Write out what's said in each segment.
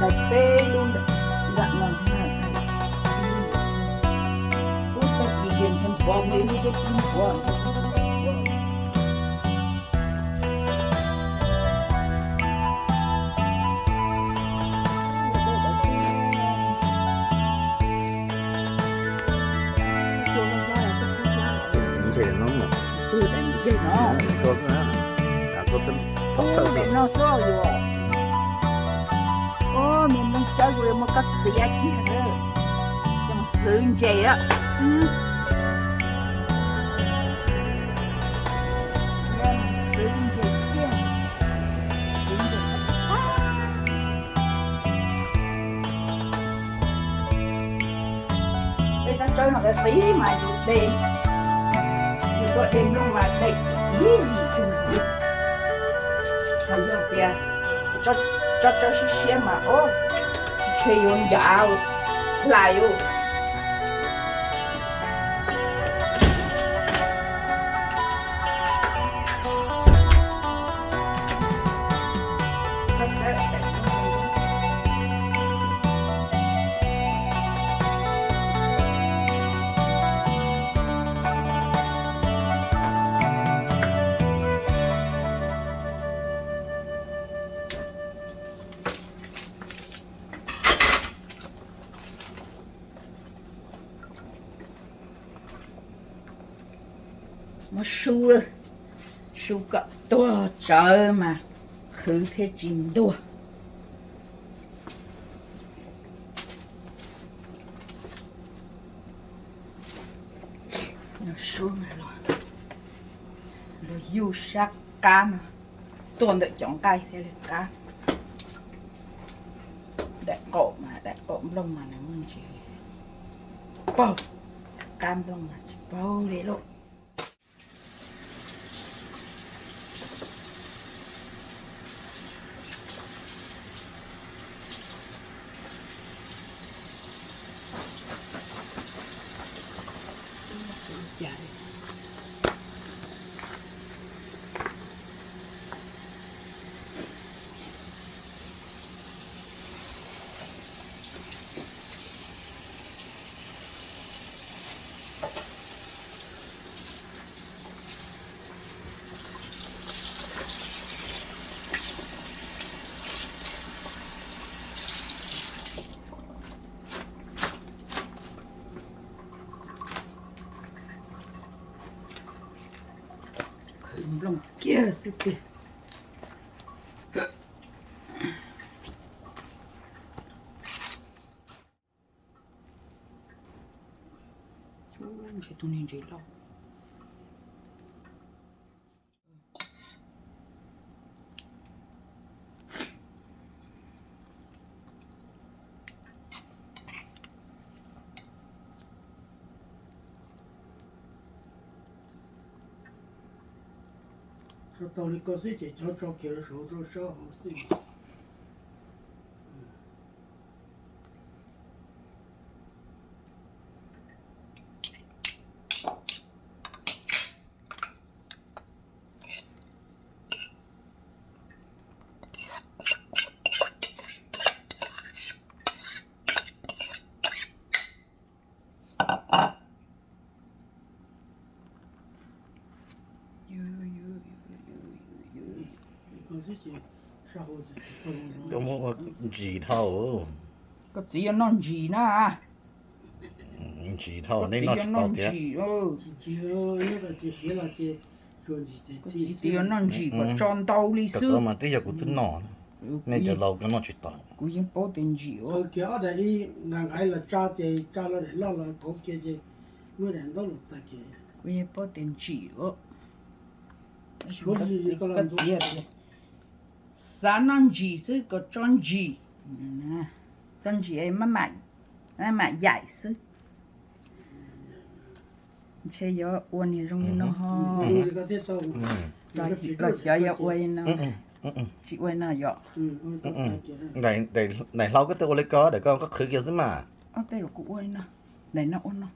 Peb lub nram no, ub, tag kis yeej nrhiav nrhiav me lub peb tib nrhiav. Ntses no, ntses no, ntses no xwb yuav. Ub, me nplooj tsawb kuv yuav muab koj txiav kiag, coj mus xwb ntses lawm. Xwb ntses kiag, xwb ntses. Peb rab tsawb no qis qis mas yus de, yus tuaj de nplooj mas de ib yim tug. Ho yog tias tsob tsawb siab siab mas, o, ntshe yuav ncav hlais ub. Muab su, su kom tuag tsawv mas khwv thiaj tsis ntuag. Los yug sab qab no tuaj ntawm cov nqaij thiaj li qab. Daim qaum mas, daim qaum nplooj mas nws muaj ntsis paug, qab nplooj mas tsis paug li lauj. Khwv nplooj kiag xwb tiag. Ntshe tus niag ntses loj. Tso tau li ko xwb ces cov tso kiag rau saum rau sab hauv xwb. Koj muab ua ntsis dhau. Koj txiv yuav noj ntsis na. Ntsis dhau, nej noj tsis tau tiag. Koj txiv tias yuav noj ntsis kom tso ntau li xwb. Mas twb yog kuv twb noj, nej cov laus koj noj tsis tau. Kuv yeej paub tias ntsis. Kuv yeej paub tias ntsim. Koj txiv tias xav noj ntsim xwb kom tso ntsim. Tso ntsim maj mam yaim xwb. Ntshe yuav ua niag zoo li no ho. Los xyov yuav ua li no. Tsis ua li no yom. Daim hlau koj twb ua li ko, daim ko koj qhwv kiag xwb mas. Ob tej los kuv ua li no. Daim no ua no.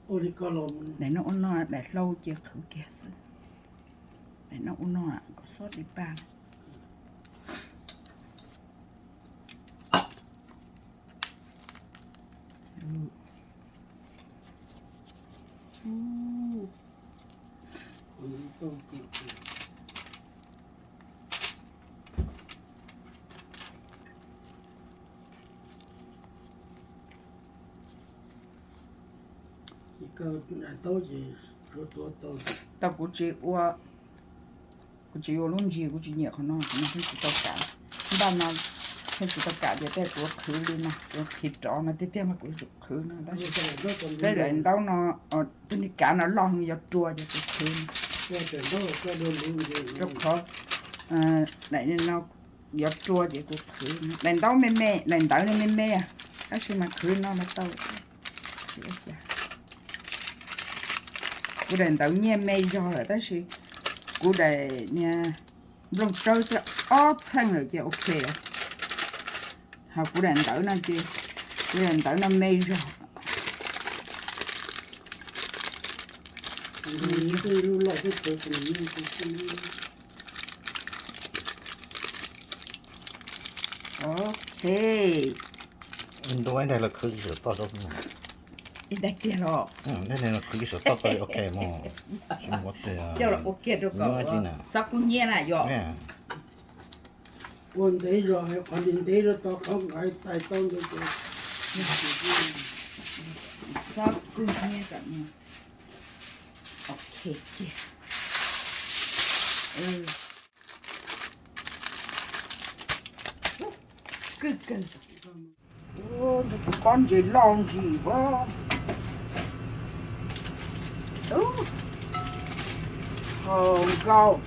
Daim no ua no, daim hlau ces qhwv kiag xwb. Daim no ua no kom xob di paj. Tau kuv tsis ua, kuv tsis ua lub ntsis, kuv tsis nyiam qhov no, qhov no pheej tsis tau kam. Npaj no pheej tsis tau kam tias tej kuv qhwv li no, kuv qhwv rov no tiag tiag mas kuv yuav tsum qhwv no tab sis tej daim ntaub no, tej niag kav no loj heev yuav rua ces kuv qhwv no. Rau qhov daim no yuav rua ces kuv qhwv no. Daim ntaub me me, daim ntawv no me me, tab sis mas qhwv no mas tau. Kuv daim ntawv nyiaj me zog lawm tab sis kuv daim niag nplooj tsawb twb ob txheej lawm ces ok. Ho kuv daim ntawv no ces, kuv daim ntawv no me zog. Ok. Ib ntu ib daim los khwv ib sawv toj, ib daim tiag los, khwv ib sawv toj ko ok mog. Coj los ua kiag rau kom xob kub hnyiab na yom. Ua ntev zog, qhov ntev ntev rau tau qhov nqaij tais tau ntawd ces xob kub hnyiab kom ok kiag. Kwj kawg. Tus pob ntses loj ntsis ua. Haum nkaus.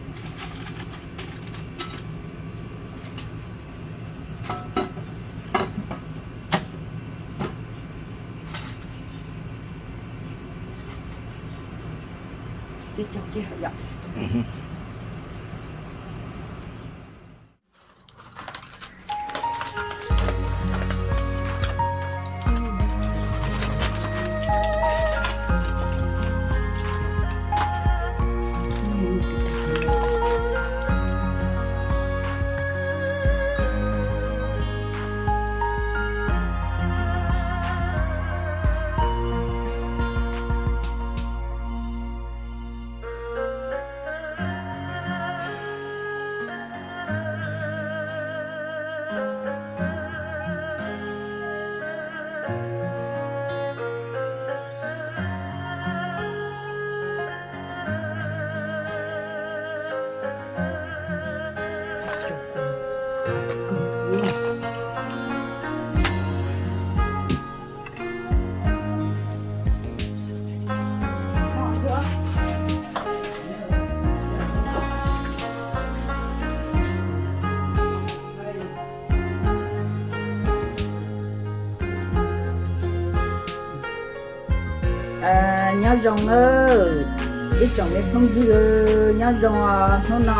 Nyob zoo nawb ib tsoom me phooj ywg, nyob zoo os. Hnub no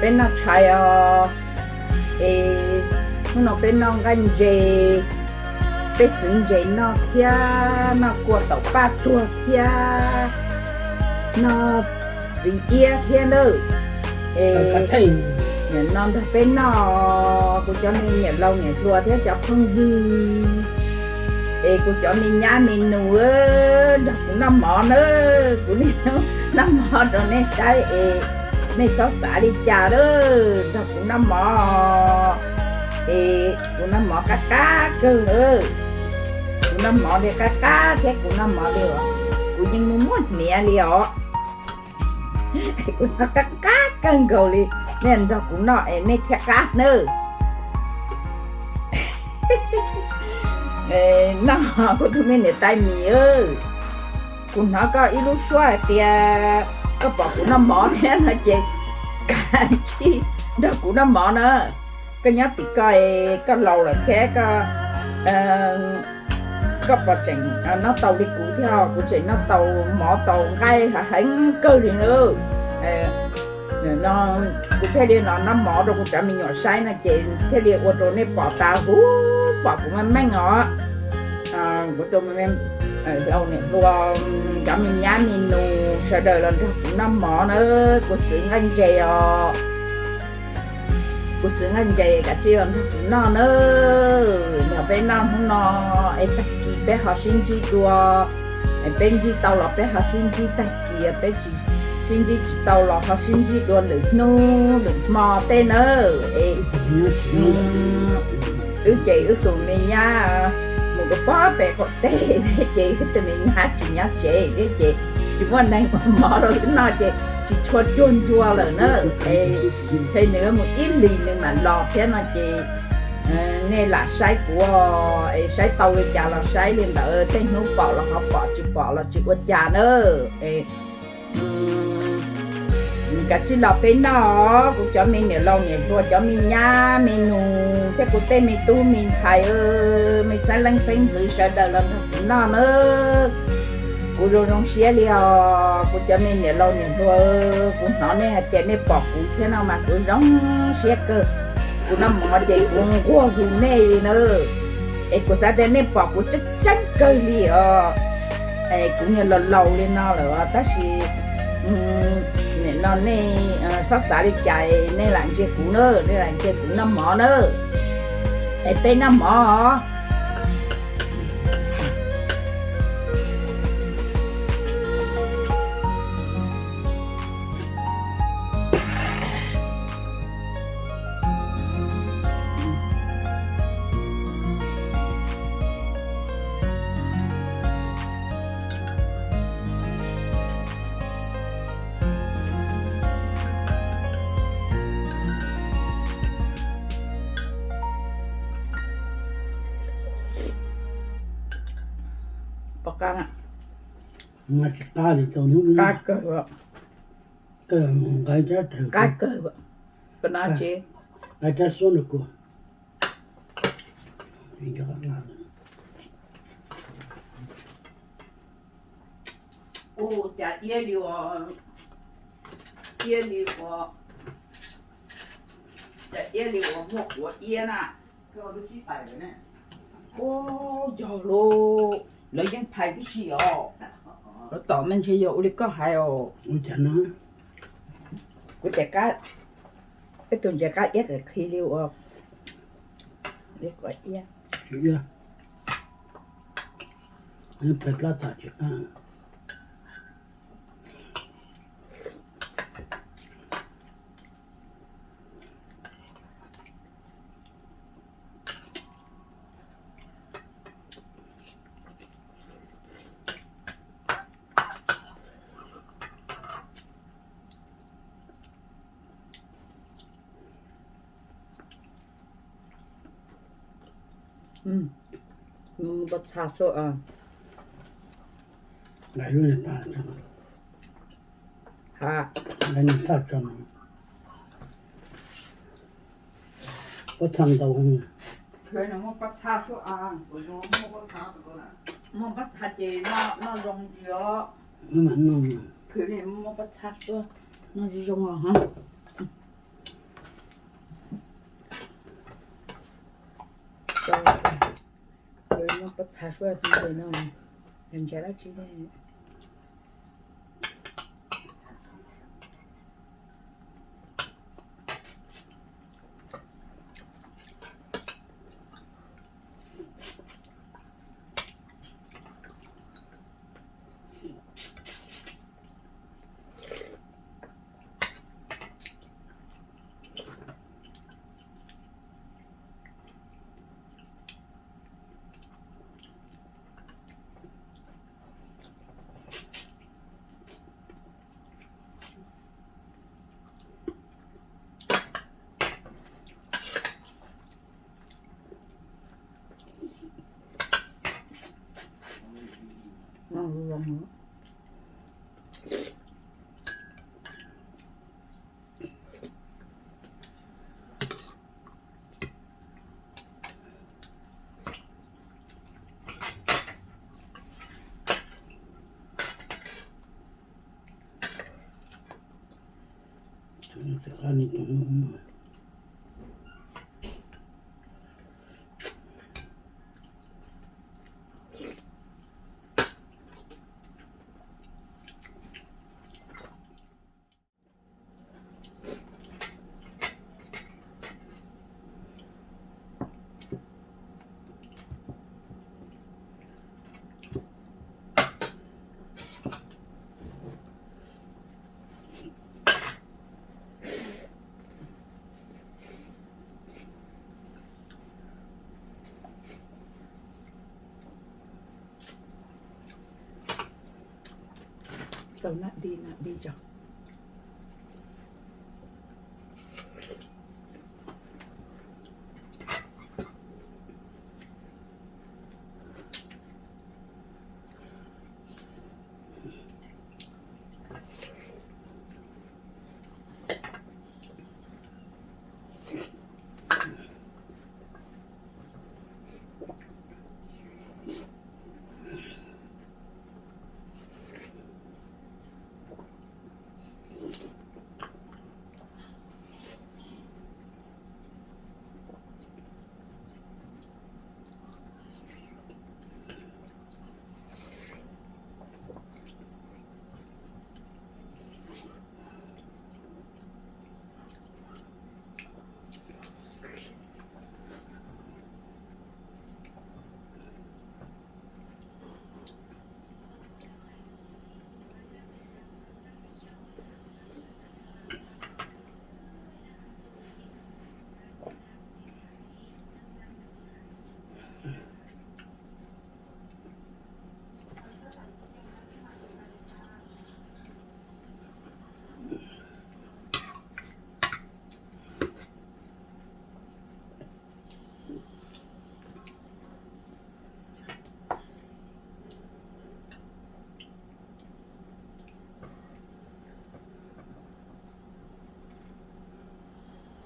peb noj tshais os, es hnub no peb noj nqaij ntses, peb xwv ntses noj thiab noj kua taum paj tuag thiab noj txiv iab thiab nawb. Es nim no nrog peb noj, kuv cov me niam laus niam hluas thiab cov phooj ywg, es kuv cov me nyab me nus nrog kuv noj mov nawb. Kuv niaj hnub noj mov rau nej saib es nej xob xav li cas lawm, nrog kuv noj mov es kuv noj mov qab qab kawg nawb. Kuv noj mov li qab qab thiab kuv noj mov li, kuv yeej muaj muaj hniav li os. Kuv noj qab qab kawg nkaus li, nej nrog kuv noj es nej thiaj qab nawb. Noj, kuv tus me niam tais Mim, kuv hnov koj ib lub suab hais tias koj pom kuv noj mov thiab no ces kav tsij nrog kuv noj mov na. Koj nyob tim ko, koj laus lawm thiab koj, koj puas tseem noj tau li kuv thiab? Kuv tseem noj tau mov tau nqaij heev kawg li nawb. No kuv thiaj li no noj mov rau kuv cov me nyuam saib no ces thiaj li ua rau nej pom tas huv, pom kuv meej meej os. Kuv tus me laus niam hluas, cov me nyab me nus sawv daws los nrog kuv noj mov na, kuv xwv nqaij ntses os. Kuv xwv nqaij ntses, kav tsij los nrog kuv noj nawb. Yog peb noj hnub no es tag kis peb ho sib ntsib dua, es peb ntsib tau los peb ho sib ntsib, tag kis peb tsis sib ntsib tsis tau los ho sib ntsib dua lwm hnub lwm hmo tej nawb. Es wb ces wb tus me nyab mus rau pob pem qaum teb thiab ces wb tus me nyab tsis nyob tsev thiab ces tsis muaj neeg ua mov rau wb noj ces tsis tshua cuag ncua lawm na. Es ntshe nws mus ib hlis nws mam los thiab no ces nej lam saib kuv es saib tau li cas los saib li ntawd, tej hnub pom los ho pom, tsis pom los tsis ua cas na. Es kav tsij los peb noj, kuv cov me niam laus niam hluas, cov me nyab me nus thiab kuv tej me tub me ntxhais, me xeeb leej xeeb ntxwv sawv daws los nrog kuv noj na. Kuv zoo zoo siab li os kuv cov me niam laus niam hluas, kuv hnov nej hais tias nej pom kuv thiab no mas kuv zoo siab kawg. Kuv noj mov ces kuv nquag hu nej li na. Es kuv xav tias nej pom kuv tseeb tseeb kawg li os. Es kuv niag laus laus li no lawm tab sis nim no nej txhob xav li cas, nej lam ntsia kuv na, nej lam ntsia kuv noj mov na. Es peb noj mov os. Pom qab, qab kawg, qab kawg, qab suab no kuv. Ua cas iab li, iab li, cas iab li uas muaj quav iab na. Ua yog lauj, lawv yeej phais tib si os. Lawv tom me ntshe yog ua li koj hais os. Kuv tias ib tug ntses qab iab qis qhi li uas li quav iab. Phais plab tas tsis qab. Muaj pob txha suab. Pob txha ntau. Muaj pob txha suab. Muaj pob txha ces noj zoo ntsis os. Muaj pob txha suab, noj zoo os. Muaj pob txha suab no, ntshai dab tsi. Nab di nab di tso.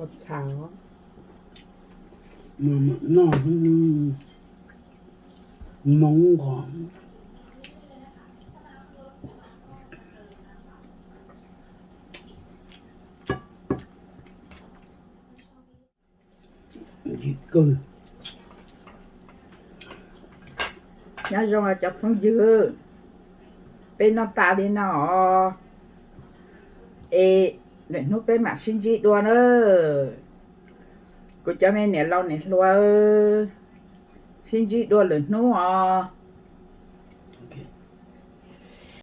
Ua txhav, noj moo nqos. Nyob zoo cov phooj ywg, peb noj tas li no os, es lwm hnub peb mam sib ntsib dua na. Kuv cov me niam laus niam hluas, sib ntsib dua lwm hnub os.